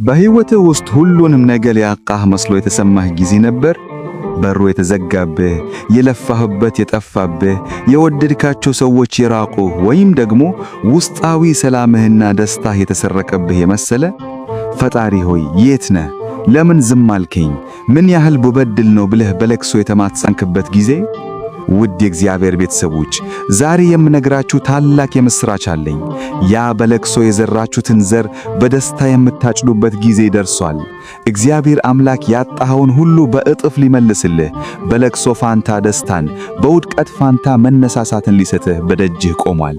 በሕይወትህ ውስጥ ሁሉንም ነገር ያጣህ መስሎ የተሰማህ ጊዜ ነበር? በሩ የተዘጋብህ፣ የለፋህበት የጠፋብህ፣ የወደድካቸው ሰዎች የራቁህ፣ ወይም ደግሞ ውስጣዊ ሰላምህና ደስታህ የተሰረቀብህ የመሰለ? ፈጣሪ ሆይ የት ነህ? ለምን ዝም አልከኝ? ምን ያህል ብበድል ነው ብለህ በለቅሶ የተማጸንክበት ጊዜ? ውድ የእግዚአብሔር ቤተሰቦች፣ ዛሬ የምነግራችሁ ታላቅ የምሥራች አለኝ። ያ በለቅሶ የዘራችሁትን ዘር በደስታ የምታጭዱበት ጊዜ ደርሷል። እግዚአብሔር አምላክ ያጣኸውን ሁሉ በእጥፍ ሊመልስልህ፣ በለቅሶ ፋንታ ደስታን፣ በውድቀት ፋንታ መነሳሳትን ሊሰጥህ በደጅህ ቆሟል።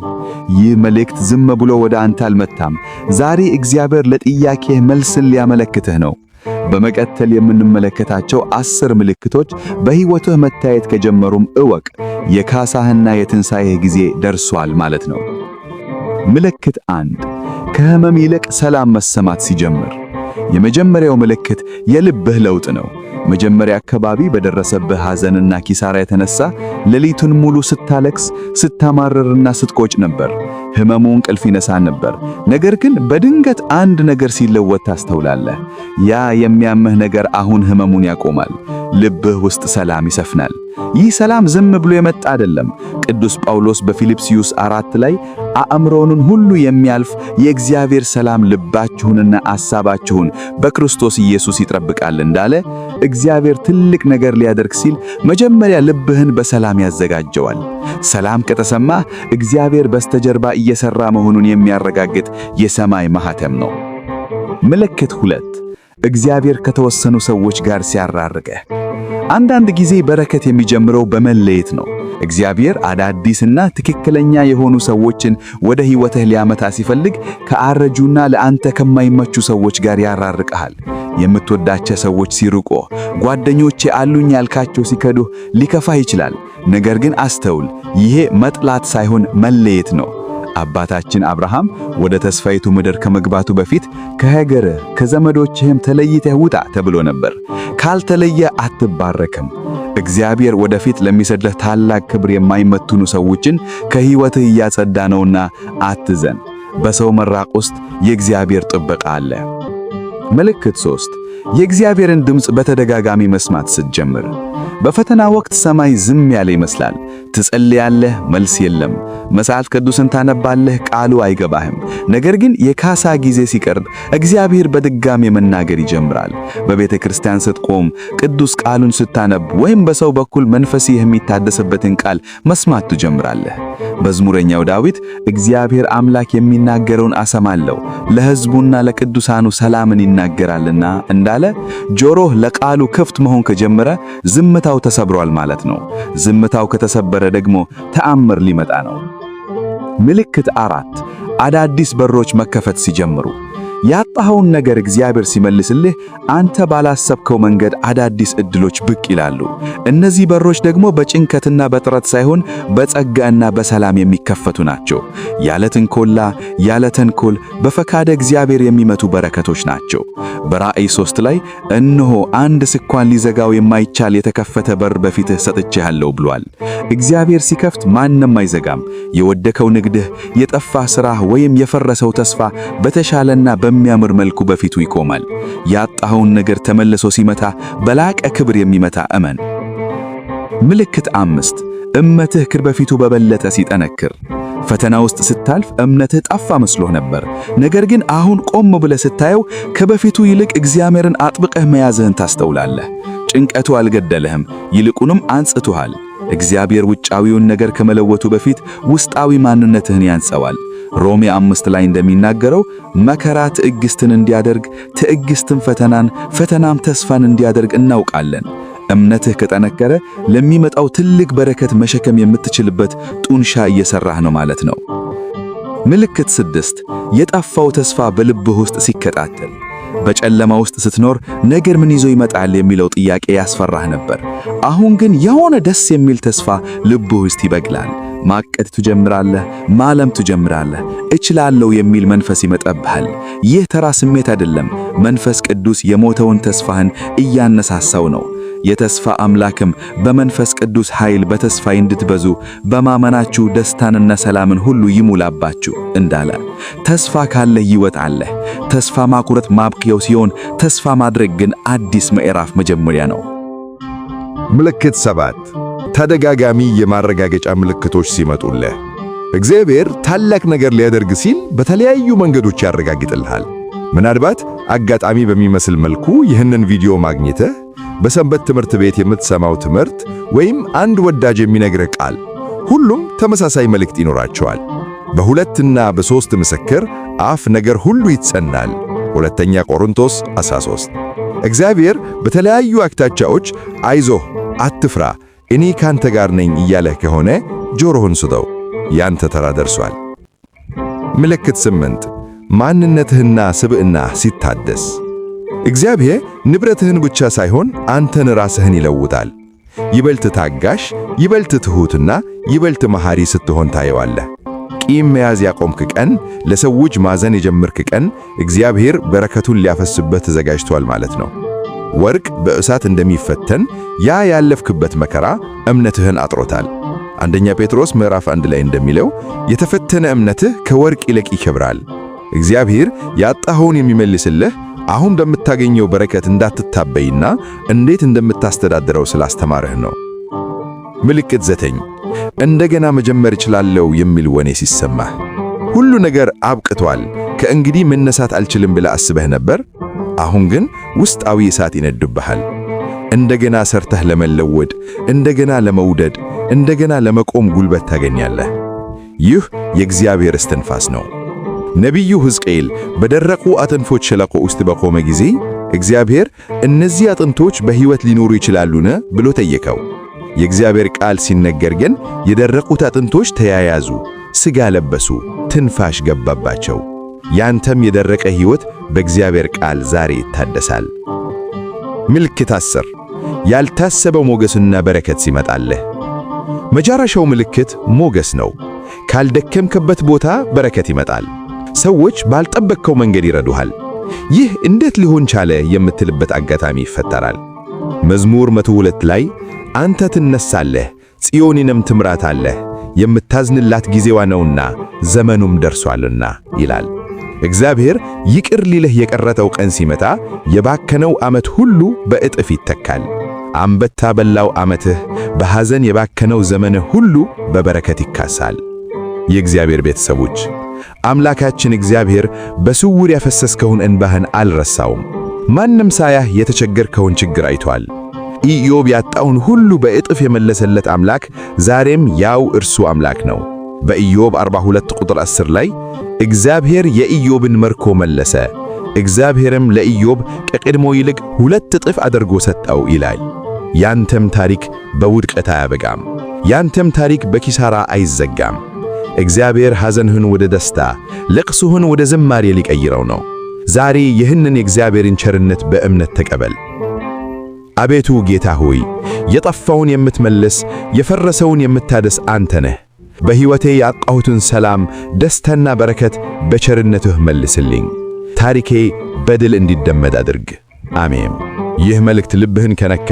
ይህ መልእክት ዝም ብሎ ወደ አንተ አልመጣም። ዛሬ እግዚአብሔር ለጥያቄህ መልስን ሊያመለክትህ ነው። በመቀጠል የምንመለከታቸው 10 ምልክቶች በሕይወትህ መታየት ከጀመሩም እወቅ፣ የካሳህና የትንሣኤህ ጊዜ ደርሷል ማለት ነው። ምልክት 1፣ ከህመም ይልቅ ሰላም መሰማት ሲጀምር። የመጀመሪያው ምልክት የልብህ ለውጥ ነው። መጀመሪያ አካባቢ በደረሰብህ ሐዘንና ኪሳራ የተነሳ ሌሊቱን ሙሉ ስታለቅስ፣ ስታማርርና ስትቆጭ ነበር። ህመሙ እንቅልፍ ይነሳ ነበር። ነገር ግን በድንገት አንድ ነገር ሲለወጥ ታስተውላለህ። ያ የሚያምህ ነገር አሁን ህመሙን ያቆማል። ልብህ ውስጥ ሰላም ይሰፍናል። ይህ ሰላም ዝም ብሎ የመጣ አይደለም። ቅዱስ ጳውሎስ በፊልጵስዩስ 4 ላይ አእምሮውን ሁሉ የሚያልፍ የእግዚአብሔር ሰላም ልባችሁንና አሳባችሁን በክርስቶስ ኢየሱስ ይጠብቃል እንዳለ፣ እግዚአብሔር ትልቅ ነገር ሊያደርግ ሲል መጀመሪያ ልብህን በሰላም ያዘጋጀዋል። ሰላም ከተሰማህ እግዚአብሔር በስተጀርባ እየሰራ መሆኑን የሚያረጋግጥ የሰማይ ማህተም ነው። ምልክት 2፣ እግዚአብሔር ከተወሰኑ ሰዎች ጋር ሲያራርቅህ። አንዳንድ ጊዜ በረከት የሚጀምረው በመለየት ነው። እግዚአብሔር አዳዲስና ትክክለኛ የሆኑ ሰዎችን ወደ ሕይወትህ ሊያመጣ ሲፈልግ ከአረጁና ለአንተ ከማይመቹ ሰዎች ጋር ያራርቅሃል። የምትወዳቸው ሰዎች ሲርቁህ፣ ጓደኞቼ አሉኝ ያልካቸው ሲከዱህ ሊከፋህ ይችላል። ነገር ግን አስተውል፣ ይሄ መጥላት ሳይሆን መለየት ነው። አባታችን አብርሃም ወደ ተስፋይቱ ምድር ከመግባቱ በፊት ከሀገርህ ከዘመዶችህም ተለይተህ ውጣ ተብሎ ነበር። ካልተለየ አትባረክም። እግዚአብሔር ወደፊት ለሚሰድህ ታላቅ ክብር የማይመጥኑ ሰዎችን ከሕይወትህ እያጸዳ ነውና አትዘን። በሰው መራቅ ውስጥ የእግዚአብሔር ጥበቃ አለ። ምልክት 3፣ የእግዚአብሔርን ድምፅ በተደጋጋሚ መስማት ስትጀምር። በፈተና ወቅት ሰማይ ዝም ያለ ይመስላል። ትጸልያለህ፣ መልስ የለም። መጽሐፍ ቅዱስን ታነባለህ፣ ቃሉ አይገባህም። ነገር ግን የካሳ ጊዜ ሲቀርብ እግዚአብሔር በድጋሚ መናገር ይጀምራል። በቤተ ክርስቲያን ስትቆም፣ ቅዱስ ቃሉን ስታነብ፣ ወይም በሰው በኩል መንፈስህ የሚታደስበትን ቃል መስማት ትጀምራለህ። መዝሙረኛው ዳዊት እግዚአብሔር አምላክ የሚናገረውን አሰማለሁ፣ ለሕዝቡና ለቅዱሳኑ ሰላምን ይናገራልና እንዳለ፣ ጆሮህ ለቃሉ ክፍት መሆን ከጀመረ ዝምታው ተሰብሯል ማለት ነው። ዝምታው ከተሰበረ ደግሞ ተአምር ሊመጣ ነው። ምልክት 4፣ አዳዲስ በሮች መከፈት ሲጀምሩ። ያጣኸውን ነገር እግዚአብሔር ሲመልስልህ አንተ ባላሰብከው መንገድ አዳዲስ እድሎች ብቅ ይላሉ። እነዚህ በሮች ደግሞ በጭንቀትና በጥረት ሳይሆን በጸጋና በሰላም የሚከፈቱ ናቸው። ያለ ትንኮላ፣ ያለ ተንኮል በፈቃደ እግዚአብሔር የሚመቱ በረከቶች ናቸው። በራእይ 3 ላይ እነሆ አንድ ስንኳን ሊዘጋው የማይቻል የተከፈተ በር በፊትህ ሰጥቼሃለሁ ብሏል። እግዚአብሔር ሲከፍት ማንም አይዘጋም። የወደቀው ንግድህ፣ የጠፋ ሥራህ ወይም የፈረሰው ተስፋ በተሻለና በሚያምር መልኩ በፊቱ ይቆማል። ያጣኸውን ነገር ተመልሶ ሲመታ በላቀ ክብር የሚመታ እመን። ምልክት 5፣ እምነትህ ከበፊቱ በበለጠ ሲጠነክር። ፈተና ውስጥ ስታልፍ እምነትህ ጠፋ መስሎህ ነበር። ነገር ግን አሁን ቆም ብለህ ስታየው ከበፊቱ ይልቅ እግዚአብሔርን አጥብቀህ መያዝህን ታስተውላለህ። ጭንቀቱ አልገደለህም፣ ይልቁንም አንጽቶሃል። እግዚአብሔር ውጫዊውን ነገር ከመለወጡ በፊት ውስጣዊ ማንነትህን ያንጸዋል። ሮሜ 5 ላይ እንደሚናገረው መከራ ትዕግስትን እንዲያደርግ፣ ትዕግስትም ፈተናን፣ ፈተናም ተስፋን እንዲያደርግ እናውቃለን። እምነትህ ከጠነከረ ለሚመጣው ትልቅ በረከት መሸከም የምትችልበት ጡንቻ እየሰራህ ነው ማለት ነው። ምልክት 6፣ የጠፋው ተስፋ በልብህ ውስጥ ሲቀጣጠል። በጨለማ ውስጥ ስትኖር ነገር ምን ይዞ ይመጣል የሚለው ጥያቄ ያስፈራህ ነበር። አሁን ግን የሆነ ደስ የሚል ተስፋ ልብህ ውስጥ ይበቅላል። ማቀድ ትጀምራለህ፣ ማለም ትጀምራለህ። እችላለሁ የሚል መንፈስ ይመጣብሃል። ይህ ተራ ስሜት አይደለም። መንፈስ ቅዱስ የሞተውን ተስፋህን እያነሳሳው ነው። የተስፋ አምላክም በመንፈስ ቅዱስ ኃይል በተስፋ እንድትበዙ በማመናችሁ ደስታንና ሰላምን ሁሉ ይሙላባችሁ እንዳለ። ተስፋ ካለ ሕይወት አለ። ተስፋ ማቁረጥ ማብቂያው ሲሆን፣ ተስፋ ማድረግ ግን አዲስ ምዕራፍ መጀመሪያ ነው። ምልክት 7፣ ተደጋጋሚ የማረጋገጫ ምልክቶች ሲመጡልህ። እግዚአብሔር ታላቅ ነገር ሊያደርግ ሲል በተለያዩ መንገዶች ያረጋግጥልሃል። ምናልባት አጋጣሚ በሚመስል መልኩ ይህንን ቪዲዮ ማግኘትህ፣ በሰንበት ትምህርት ቤት የምትሰማው ትምህርት ወይም አንድ ወዳጅ የሚነግርህ ቃል፣ ሁሉም ተመሳሳይ መልእክት ይኖራቸዋል። በሁለትና በሦስት ምስክር አፍ ነገር ሁሉ ይጸናል። ሁለተኛ ቆሮንቶስ 13። እግዚአብሔር በተለያዩ አቅጣጫዎች አይዞህ፣ አትፍራ፣ እኔ ካንተ ጋር ነኝ እያለህ ከሆነ ጆሮህን ስጠው። ያንተ ተራ ደርሷል። ምልክት 8፣ ማንነትህና ስብዕናህ ሲታደስ። እግዚአብሔር ንብረትህን ብቻ ሳይሆን አንተን ራስህን ይለውጣል። ይበልጥ ታጋሽ፣ ይበልጥ ትሁትና ይበልጥ መሐሪ ስትሆን ታየዋለህ። ቂም መያዝ ያቆምክ ቀን፣ ለሰዎች ማዘን የጀመርክ ቀን እግዚአብሔር በረከቱን ሊያፈስበት ተዘጋጅቷል ማለት ነው። ወርቅ በእሳት እንደሚፈተን ያ ያለፍክበት መከራ እምነትህን አጥሮታል። አንደኛ ጴጥሮስ ምዕራፍ 1 ላይ እንደሚለው የተፈተነ እምነትህ ከወርቅ ይልቅ ይከብራል። እግዚአብሔር ያጣኸውን የሚመልስልህ አሁን በምታገኘው በረከት እንዳትታበይና እንዴት እንደምታስተዳድረው ስላስተማርህ ነው። ምልክት 9፣ እንደገና መጀመር እችላለሁ የሚል ወኔ ሲሰማህ። ሁሉ ነገር አብቅቷል፣ ከእንግዲህ መነሳት አልችልም ብለህ አስበህ ነበር። አሁን ግን ውስጣዊ እሳት ይነድብሃል። እንደገና ሰርተህ ለመለወጥ፣ እንደገና ለመውደድ፣ እንደገና ለመቆም ጉልበት ታገኛለህ። ይህ የእግዚአብሔር እስትንፋስ ነው። ነቢዩ ሕዝቅኤል በደረቁ አጥንቶች ሸለቆ ውስጥ በቆመ ጊዜ እግዚአብሔር እነዚህ አጥንቶች በሕይወት ሊኖሩ ይችላሉን ብሎ ጠየቀው። የእግዚአብሔር ቃል ሲነገር ግን የደረቁት አጥንቶች ተያያዙ፣ ሥጋ ለበሱ፣ ትንፋሽ ገባባቸው። ያንተም የደረቀ ሕይወት በእግዚአብሔር ቃል ዛሬ ይታደሳል። ምልክት 10፣ ያልታሰበው ሞገስና በረከት ሲመጣልህ። መጨረሻው ምልክት ሞገስ ነው። ካልደከምክበት ቦታ በረከት ይመጣል። ሰዎች ባልጠበቅከው መንገድ ይረዱሃል። ይህ እንዴት ሊሆን ቻለ የምትልበት አጋጣሚ ይፈጠራል። መዝሙር 102 ላይ አንተ ትነሳለህ፣ ጽዮንንም ትምራታለህ፣ የምታዝንላት ጊዜዋ ነውና ዘመኑም ደርሷልና ይላል። እግዚአብሔር ይቅር ሊልህ የቀረጠው ቀን ሲመጣ የባከነው ዓመት ሁሉ በእጥፍ ይተካል። አንበጣ በላው ዓመትህ፣ በሐዘን የባከነው ዘመንህ ሁሉ በበረከት ይካሳል። የእግዚአብሔር ቤተሰቦች፣ አምላካችን እግዚአብሔር በስውር ያፈሰስከውን እንባህን አልረሳውም። ማንም ሳያህ የተቸገርከውን ችግር አይቷል። ኢዮብ ያጣውን ሁሉ በእጥፍ የመለሰለት አምላክ ዛሬም ያው እርሱ አምላክ ነው። በኢዮብ 42 ቁጥር 10 ላይ እግዚአብሔር የኢዮብን ምርኮ መለሰ፣ እግዚአብሔርም ለኢዮብ ከቀድሞ ይልቅ ሁለት እጥፍ አድርጎ ሰጠው ይላል። ያንተም ታሪክ በውድቀት አያበቃም። ያንተም ታሪክ በኪሳራ አይዘጋም። እግዚአብሔር ሐዘንህን ወደ ደስታ፣ ለቅሶህን ወደ ዝማሬ ሊቀይረው ነው። ዛሬ ይህንን የእግዚአብሔርን ቸርነት በእምነት ተቀበል። አቤቱ ጌታ ሆይ፣ የጠፋውን የምትመልስ፣ የፈረሰውን የምታደስ አንተ ነህ። በሕይወቴ ያጣሁትን ሰላም፣ ደስታና በረከት በቸርነትህ መልስልኝ። ታሪኬ በድል እንዲደመድ አድርግ። አሜን። ይህ መልእክት ልብህን ከነካ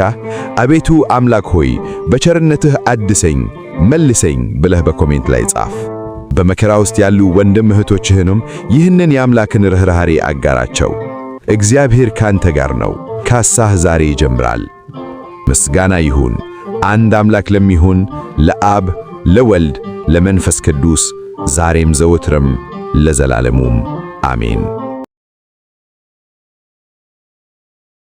አቤቱ አምላክ ሆይ በቸርነትህ አድሰኝ፣ መልሰኝ ብለህ በ comment ላይ ጻፍ። በመከራ ውስጥ ያሉ ወንድም እህቶችህንም ይህንን የአምላክን ርኅራኄ አጋራቸው። እግዚአብሔር ካንተ ጋር ነው። ካሳህ ዛሬ ይጀምራል። ምስጋና ይሁን አንድ አምላክ ለሚሆን ለአብ፣ ለወልድ፣ ለመንፈስ ቅዱስ ዛሬም ዘወትርም ለዘላለሙም አሜን።